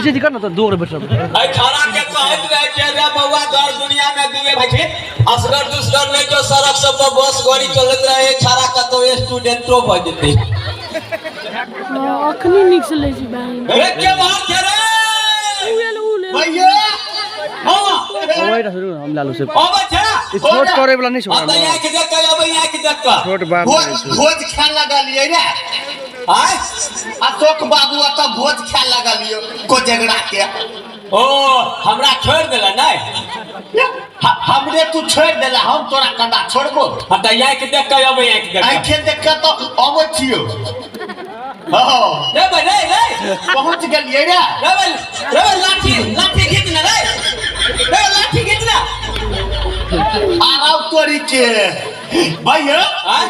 बेसी दिक्कत ने तऽ दू गोरे बैठल। एहि छौड़ा के कहैत रहै छियै रे बौआ, दर दुनिया में दुए भाई छै, असगर दुसगर नहि जो सड़क सब पर बस गाड़ी चलैत रहे, छौड़ा कतौ स्टूडेंटो भऽ जेतै। हँ, अखनी नीक से लै छी बहिन। रे के बात छै रे? उ ले। भैया। हाँ। ओहि शुरू हम लालू से अबै छै। ई छोट करे वाला नहीं छै। हाँ, तऽ ओकरा आँखि देख कऽ अबै, आँखि देख कऽ। छोट बाप भोज नहीं छै। भोज खाए लगलियै रे। आँय? अशोक बाबू एतऽ भोज खाए लगलियै कोजगरा के। ओ हमरा छोड़ि देला नहि? हमरे तू छोड़ि देला, हम तोरा कना छोड़बो? हाँ, तऽ आँखि देख कऽ अबै, आँखि देख कऽ। आँखि देख कऽ तऽ अबै छियौ। हँ। रे भाई, रे रे। पहुँच गेलियै रे। रे भाई, रे भाई, लाठी लाठी घीच ना रे, रे लाठी घीच ना। आराव तोरी के भैया। आँय?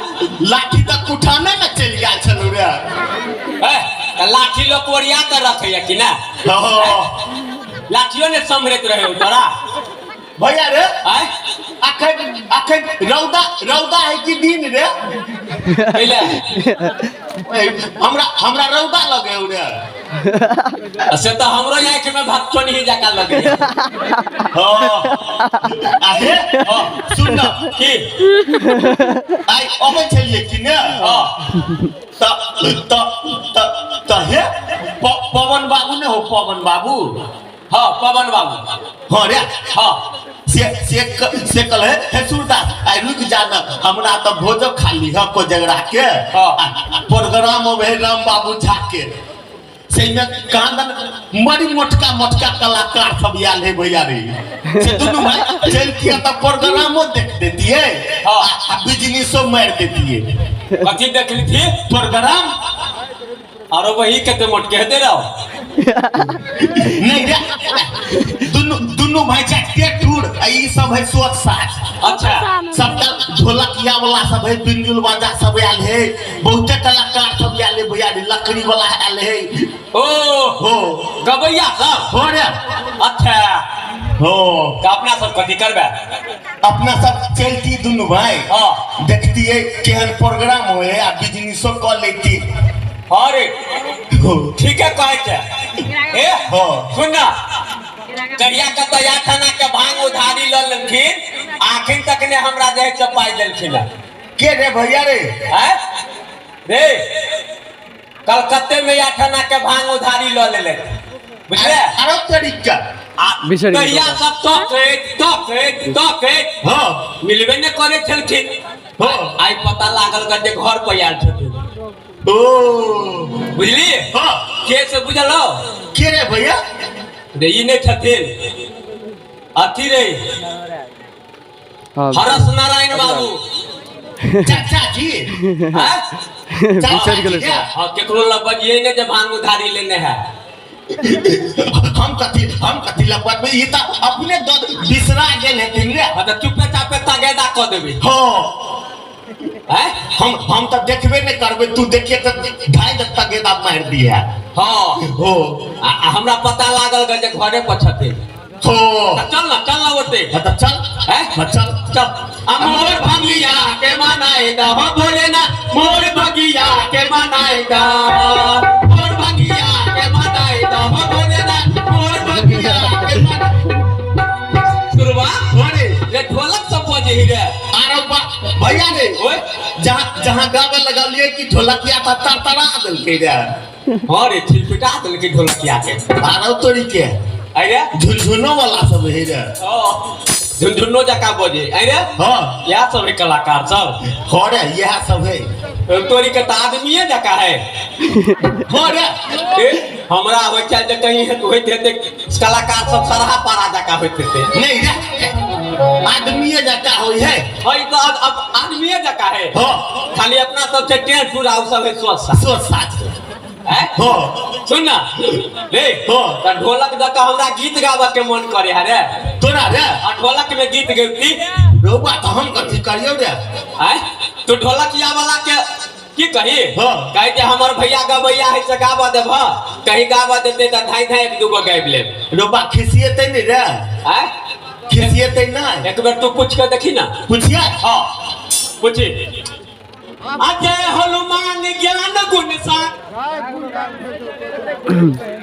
लाठी तऽ कुठाने ने चलि गेल छलौ रे। ए, तऽ लाठी लोक ओरिया कऽ रखैया कि ना? हँ। लाठियो ने सम्हरैत रहे तोरा। भैया रे। आँय? अखन अखन रौदा रौदा है कि दिन रे? कैले? हमरा हमरा रौदा लगे रे। से तऽ हमरो आँखि में भक्तों ही जका लगे। हाँ। आहे सुन न। की? आइ अबै छलियै कि ने? हाँ। त त त त हे पवन बाबू ने हो, पवन बाबू। हाँ, पवन बाबू। हाँ रे। हाँ। से से से कल है, हे सूरदास, आइ रुक जा न, हमरा तऽ भोजो खाली है कोजगरा के। हाँ। आ प्रोग्राम होबे राम बाबू झा के, से में कांदन बड़ी मोटका मोटका कलाकार सब आयल है भैया रे। से दुनू भाई चलतिए तऽ प्रोग्रामो देख देतिए। हाँ। आ बिजनेसो मारि देतिए। कथी देख ली थी? प्रोग्राम। आरो वही कते मोटके हेते रहो। नहीं रे, दुनू दुनू भाई छै टूर, आ ई सब है सोच साच। अच्छा। सबटा ढोलकिया वाला सब है, बिंजुल बाजा सब आयल है, बहुते कलाकार सब आयल है भैया रे, लकड़ी वाला आयल है। ओ। हो। गबैया सब। हो रे। अच्छा। हो। तऽ अपना सब कथी करबै? अपना सब चलती दुनू भाई। हाँ। देखतिए केहन प्रोग्राम होए आ बिजनेसो कऽ लेती। हाँ रे। हो। ठीक है कहै छै। ए। हाँ। सुन ना, करिया के तऽ आठ आना के भांग उधारी लऽ लेलखिन, आखिन तक ने हमरा जे है से पाइ देलखिन हँ। के रे भैया रे? आँय? रे कलकत्ते में 8 आना के भांग उधारी लऽ लेलक, बुझले? अरे तरीका। आ बिसरि गेल कहिया ओकरा। सब तकैत तकैत तकैत हाँ। मिलबे नहि करै छलखिन। हाँ। आइ पता लागल ग जे घर पर आयल छथिन। ओ। बुझली? हाँ। के से बुझल हो? के रे भैया? रे ई नहि छथिन अथी रे। हाँ। हरस नारायण बाबू। चाचा जी। आँय? चाचा बिसरि जी गेलै रे। सर। हाँ, केकरो लग बजिए नहि जे भांग उधारी लेने है। हम कथी लगबे, ई तऽ अपने दऽ बिसरा गेल हेथिन रे। हाँ, तऽ चुपे चापे तगेदा कऽ देबै। हाँ। आँय? हम तऽ देखबे नहि करबै, तू देखिए तऽ ढाई तगेदा मारि दिहे। हाँ। हो। आ आ हमरा पता लागल ग जे घरे पर छथिन। हो। तऽ चल ना, चल ना ओते। हाँ, तऽ चल। हैं? हाँ, चल। चल। आ मोर भंगिया के मनाए दा हो भोलेना, मोर भंगिया के मनाए दा, मोर भंगिया के मनाए दा हो भोलेना, मोर भंगिया के मनाए। सुरवा। हाँ रे। रे ढोलक सब बजे ही रे। आरो भैया रे। ओए। जहाँ जहाँ गावे लगलिए कि ढोलकिया तऽ तरतरा देलकै रे। हाँ रे, छिलपिटा देलकै ढोलकिया के। आरो तोरी के। अरे। झुनझुनो वाला सब है रे। झुनझुनो जकाँ बजे अरे। हाँ। इएह सब है कलाकार सब। हाँ रे, इएह सब है। तोरी के तऽ आदमीये जकाँ है। हाँ रे। ए, हमरा होइ छल जे कहीं होइत हेतै कलाकार सब सरहा पारा जकाँ होइत हेतै। नहीं रे, आदमीये जकाँ होइ है। हाँ, ई तऽ अब आदमीये जकाँ है। हाँ। खाली अपना सब छै टेढ़ टूरा, ओ सब है स्वस्थ। सोच साच। हैं? हाँ। सुन ना रे। हाँ। तऽ ढोलक दऽ कऽ हमरा गीत गाबऽ के मन करे है रे। तोरा रे? आ ढोलक में गीत गैती। रौबा, तऽ हम कथी करियौ रे? आँय, तू ढोलकिया वाला के की कही? हाँ। कहे जे हमर भैया गबैया है से गाबऽ देबह, कहीं गाबऽ देते तऽ धाइ धाइ एक दूगो गाबि लेब। रौबा, खिसिएतै नहि रे? आँय? खिसिएतै नहि? एक बेर तू पूछ के देखी ना। पूछिए। हाँ, पूछी। अजय हनुमान ज्ञान गुण सा